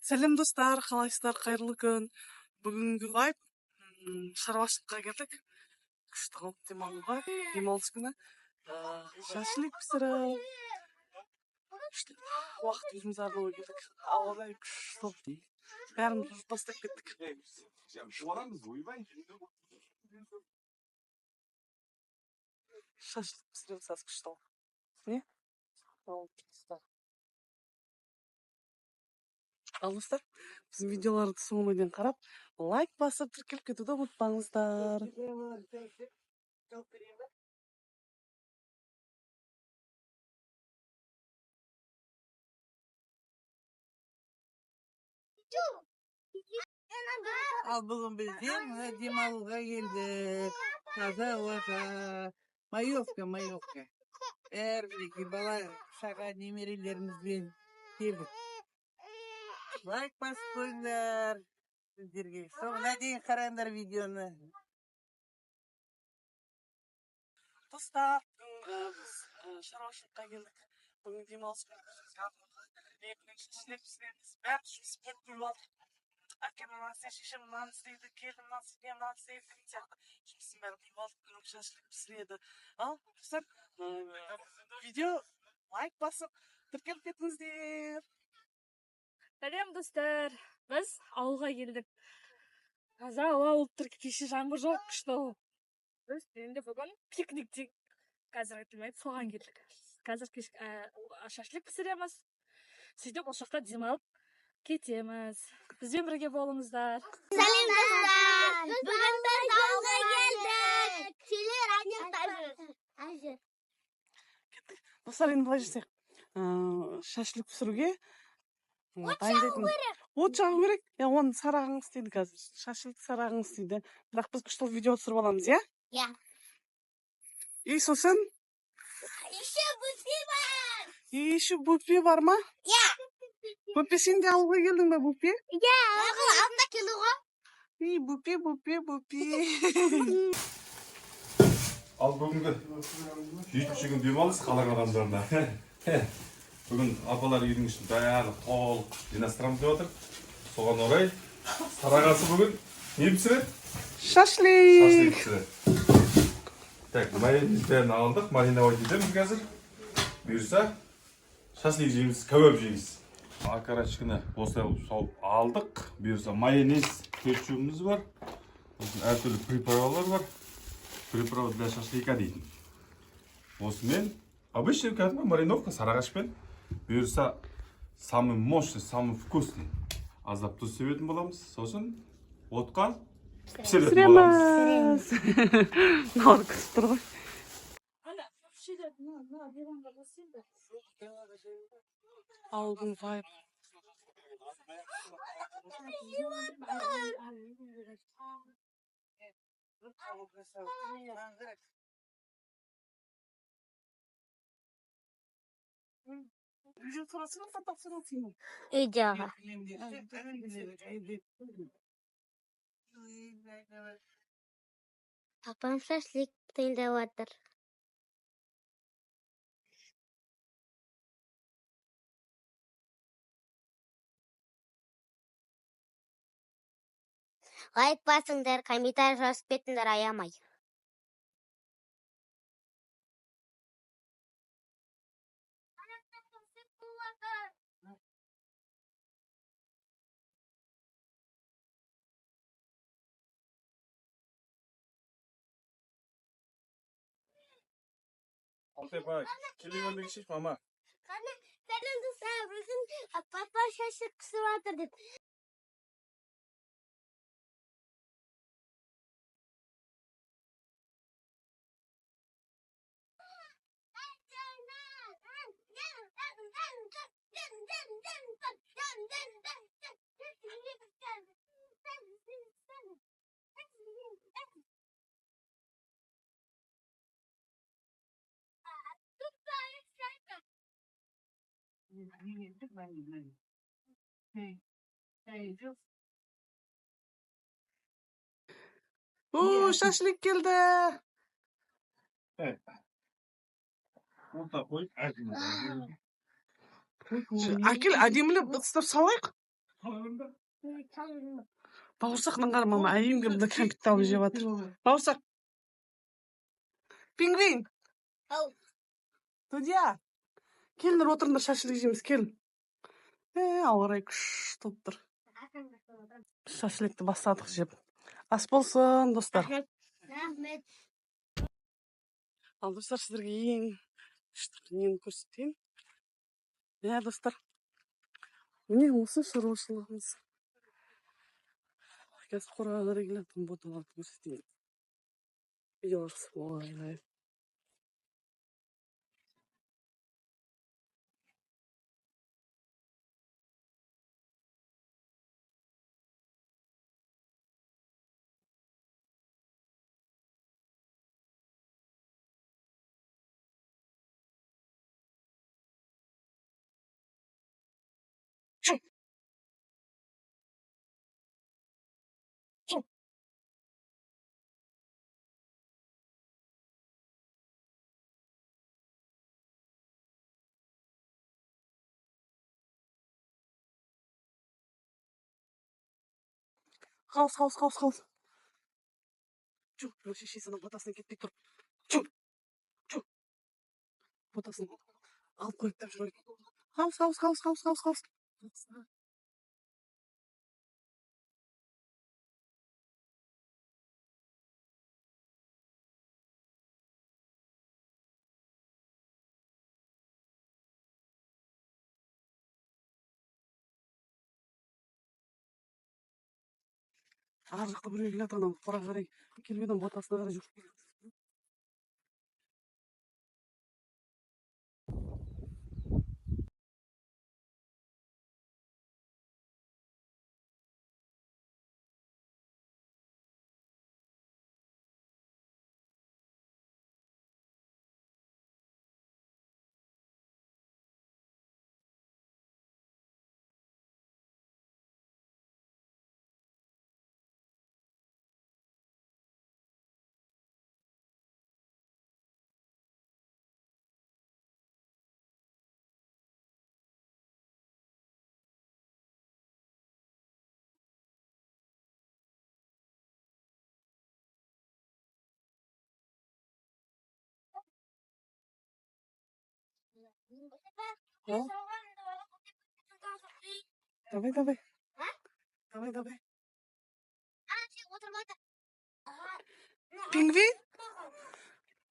Сәлем, достар, қалайсыздар? Қайырлы күн. Бүгінгі вайб шаруашылыққа келдік. Күшті қылып демалуға, демалыс күні. Шашлык пісіріп, күшті уақыт өзіміз арнауға келдік. Ауа райы күшті болып, бәріміз жұмыс бастап кеттік. Шашлык пісіреміз қазір күшті қылып. Не? Ал, достар. Ал, достар, біздің видеоларды соңына дейін қарап, лайк басып, тіркеліп кетуді ұмытпаңыздар. Ал бүгін бізде мына демалуға келдік. Таза ауаға. Маевка, маевка. Бәрі мінекей бала шаға немерелерімізбен келдік. Лайк басып қойыңдар сіздерге. Соңына дейін қараңдар видеоны. Достар, бүгін біз шаруашылыққа келдік. Бүгін демалыс күні, өзімізге арналған. Ертең шашлык пісіреміз. Бәріміз жұмыс бөліп бөліп алдық. Әкем мынаны істейді, шешем мынаны істейді, келін мынаны істейді, мен мынаны істейді деген сияқты. Жұмыстың бәрін бөліп алдық. Бүгін шашлык пісіреді. Ал, достар, видео лайк басып, тіркеліп кетіңіздер. Сәлем, достар! Біз ауылға келдік. Таза ауа болып тұр. Кеше жаңбыр жауып, күшті болып. Біз енді бүгін пикник қазір айтылмайды, соған келдік. Қазір кеш шашлык пісіреміз. Сөйтіп ол жақта демалып кетеміз. Бізбен бірге болыңыздар. Сәлем, достар! Бүгін біз ауылға келдік. Сендер ана жүр. Достар, енді былай жасайық. Шашлык пісіруге дайындайтын от жағу керек. Иә, оны сарағың істейді қазір. Шашлык сарағың істейді. Бірақ біз күшті видео түсіріп аламыз, иә? Иә. И сосын Еще бөпе бар. И еще бөпе бар ма? Иә. Бөпе, сен де ауылға келдің ба, бөпе? Иә, алдында келу ғой. И бөпе, бөпе, бөпе. Ал бүгінгі жетінші күн демалыс қалаң адамдарына. Бүгін апалар үйдің ішін бәрін толық жинастырамыз деп жатыр. Соған орай сарағасы бүгін не пісіреді? Шашлык. Шашлык пісіреді. Так, майонез бәрін алдық, мариновать етеміз қазір. Бұйырса, шашлык жейміз, кәуап жейміз. Окорочканы осылай қылып салып алдық. Бұйырса, майонез, кетчупымыз бар. Сосын әртүрлі приправалар бар. Приправа для шашлыка дейтін. Осымен обычный кәдімгі мариновка сарағашпен. Бұйырса, самый мощный, самый вкусный. Аздап тұз себетін боламыз. Сосын отқа пісіретін боламыз. Пісіреміз. Мыналар күтіп тұр ғой. Ана, мына мына диванға басайын ба? Ауылдың вайб. Видео түсіресің ба, тапсырасың ба? Видеоға. Апам шашлык дайындап жатыр. Лайк басыңдар, комментарий жазып кетіңдер аямай. Алтай бай, келе көрдегі шеш, мама. Сәлем, достар, бүгін папа шашлык пісіріп жатыр деп. О, шашлык келді. Орта қойып, Әкел, әдемілеп ыдыстап салайық. Бауырсақ қара, мама әйемге мына кәмпитті алып жеп жатыр. Бауырсақ. Пингвин. Ау. Дудя. Келіңдер, отырыңдар, шашлык жейміз, кел. Ауа райы күшті болып тұр. Шашлыкті бастадық жеп. Ас болсын, достар. Рахмет. Ал, достар, сіздерге ең күшті нені көрсетейін. Иә, достар. Міне, осы шаруашылығымыз. Қазір қораға қарай келе жатқан боталарды көрсетейін. Видеолар солай. Хаус, хаус, хаус, хаус. Жоқ, мына шешесінің ботасынан кетпей тұр. Жоқ, жоқ. Ботасын алып қойып деп жүр. Хаус, хаус, хаус, хаус, хаус, хаус. Ар жақта біреу келе жатыр, анау қораға қарай келіп едім, ботасына қарай жүгіріп келе жатыр. О. Давай, давай. Давай, давай. Пингвин?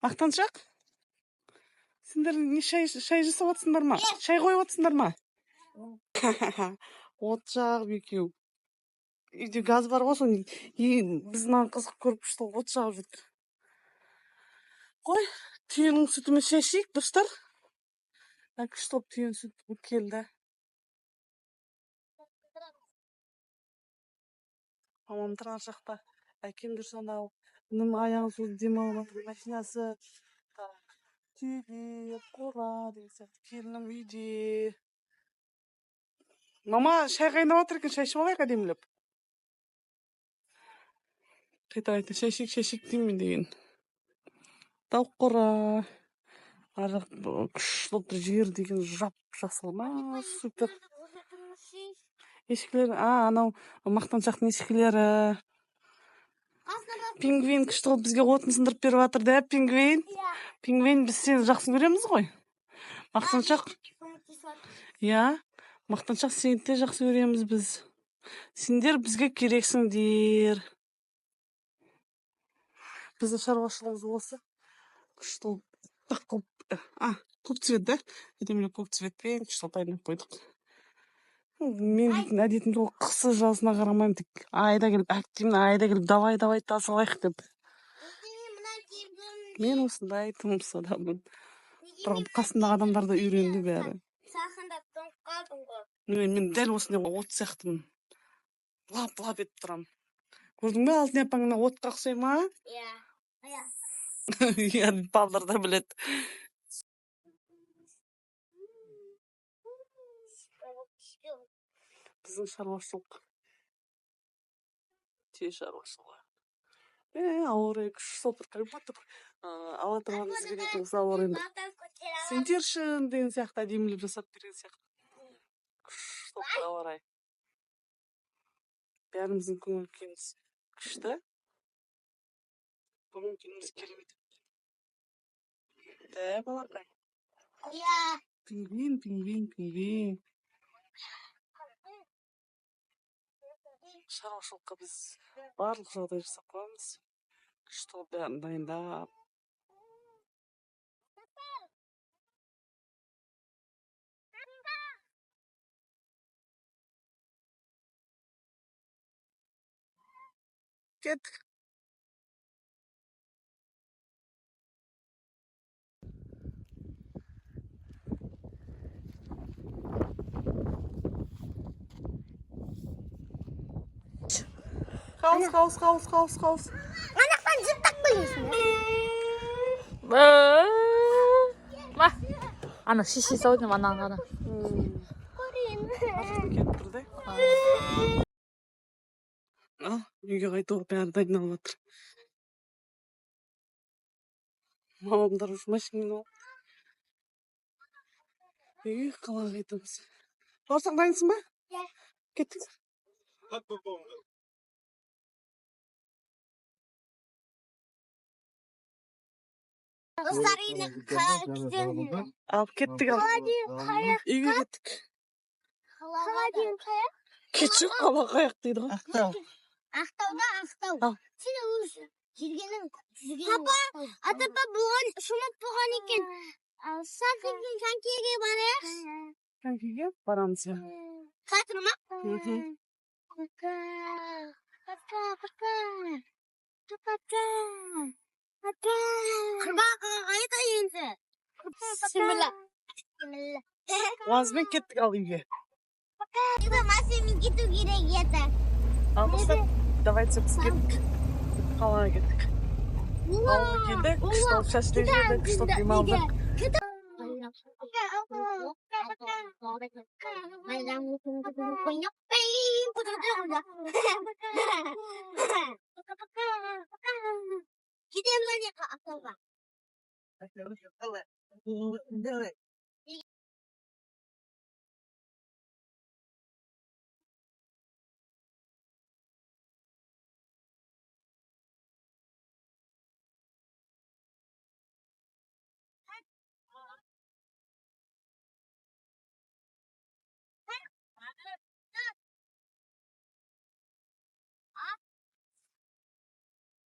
Мақтаншақ? Сендер не шай жасап жатсыңдар ма? Шай қойып жатсыңдар ма? От жағып екеу. Үйде газ бар ғой, соны біз мынаны қызық көріп, что от жағып жүрдік. Қой, түйенің сүтімен шай ішейік, достар. Күшті болып түйенің сүті келді. Мамам тұр ар жақта. Әкем жүр сонау. Інім аяғын созып демалып жатыр. Машинасы. Так, түйелер, қора деген сияқты. Келінім үйде. Мама, шай қайнап жатыр екен, шай ішіп алайық әдемілеп. Қайта қайта шай ішейік, шай ішейік деймін деген. Тауық қора. Ар жақ күшті болып тұр, жер деген жап жасыл ма, супер. Ешкілер, анау мақтаншақтың ешкілері. Пингвин күшті болып бізге отын сындырып беріп жатыр да, пингвин. Пингвин, біз сені жақсы көреміз ғой. Мақтаншақ. Иә, мақтаншақ, сені де жақсы көреміз біз. Сендер бізге керексіңдер. Біздің шаруашылығымыз осы. Күшті болып, көк цвет да? Әдемілеп көк цветпен күшті қылып дайындап қойдық. Мен дейтін әдетім сол, қысы жазына қарамаймын, тек айда келіп әктеймін, айда келіп давай, давай тазалайық деп. Мен осындай тынымсыз адаммын. Бірақ қасымдағы адамдар да үйренді бәрі. Салқындап тоңып қалдың ғой. Міне, мен дәл осындай от сияқтымын. Лап лап етіп тұрамын. Көрдің бе, Алтын апаң мына отқа ұқсай ма? Иә. Иә. Иә, балалар да біледі. Біздің шаруашылық. Түйе шаруашылығы. Ауа райы күшті болып тұр, как будто бір ауа тұрғанымыз келетін осы ауа райында. Сендер үшін деген сияқты әдемілеп жасап берген сияқты. Күшті болып тұр ауа райы. Бәріміздің көңіл күйіміз күшті. Бүгін күніміз керемет өтті, балақай. Иә. Пингвин, пингвин, пингвин. Шаруашылыққа біз барлық жағдай жасап қоямыз, күшті қылып бәрін дайындап. Кеттік. Хаус, хаус, хаус, хаус, хаус. Анақтан жіп тақпайсың. Ма, ана шеше сау деймін, ананы ғана. Көрейін. Ар жақтан келіп тұр да. Ал үйге қайтуға бәрі дайындалып жатыр. Мамамдар уже машинамен алып үйге, қалаға қайтамыз. Бауырсақ, дайынсың ба? Иә. Кеттік. Достар, енді қалаға кетеміз. Ал кеттік, ал. Қалаға дейін қаяқ? Үйге кеттік. Қалаға дейін қаяқ? Кетші, қалаға қаяқ дейді ғой. Ақтау. Ақтауда, Ақтау. Ал. Сен өз жүргенің, жүргенің. Папа, атапа болған, шомып болған екен. Сәлден конькиге барайықшы. Конькиге барамыз, иә. Қазір ма? Мхм. Пока. Пока, пока. Пока. Пока. Құрбақа қайда енді? Бісміллә. Бісміллә. Уазбен кеттік, ал үйге. Енді машинамен кету керек еді. Ал, достар, давайте, біз кеттік, қалаға кеттік, ауылға келдік, күшті болып шашлык жедік, күшті болып демалдық. Кетеміз ане Ақтауға. Давай.